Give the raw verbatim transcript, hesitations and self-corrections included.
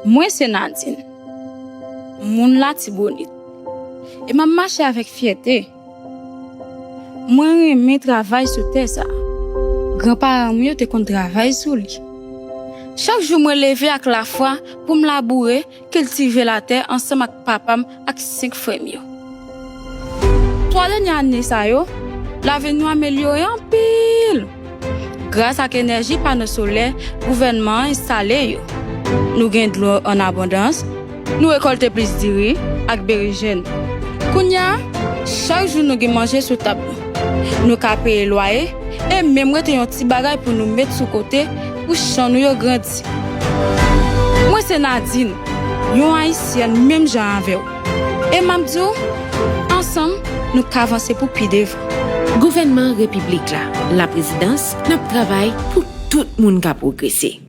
Mwen se Nadine, moun Latibonit, e m ap mache avèk fyète. Mwen renmen travay sou tè sa a. Granparan m yo te konn travay sou li. Chak jou mwen leve ak lafwa pou m laboure, kiltive latè ansanm ak papa m ak senk frè m yo. Twa dènye ane sa yo, lavi nou amelyore anpil. Gras ak enèji pano solè gouvènman an enstale yo, nou gen dlo an abondans, nou rekòlte plis diri ak berejèn. Kounye a, chak jou nou gen manje sou tab nou. Nou ka peye lwaye e menm rete yon ti bagay pou nou met sou kote pou chan nou yo grandi. Mwen se Nadine, yon Ayisyèn menm jan avè w. E m ap di w, ansanm, nou ka vanse pou pi devan. Gouvènman Repiblik la, Laprezidans, n ap travay pou tout moun ka pwogrese.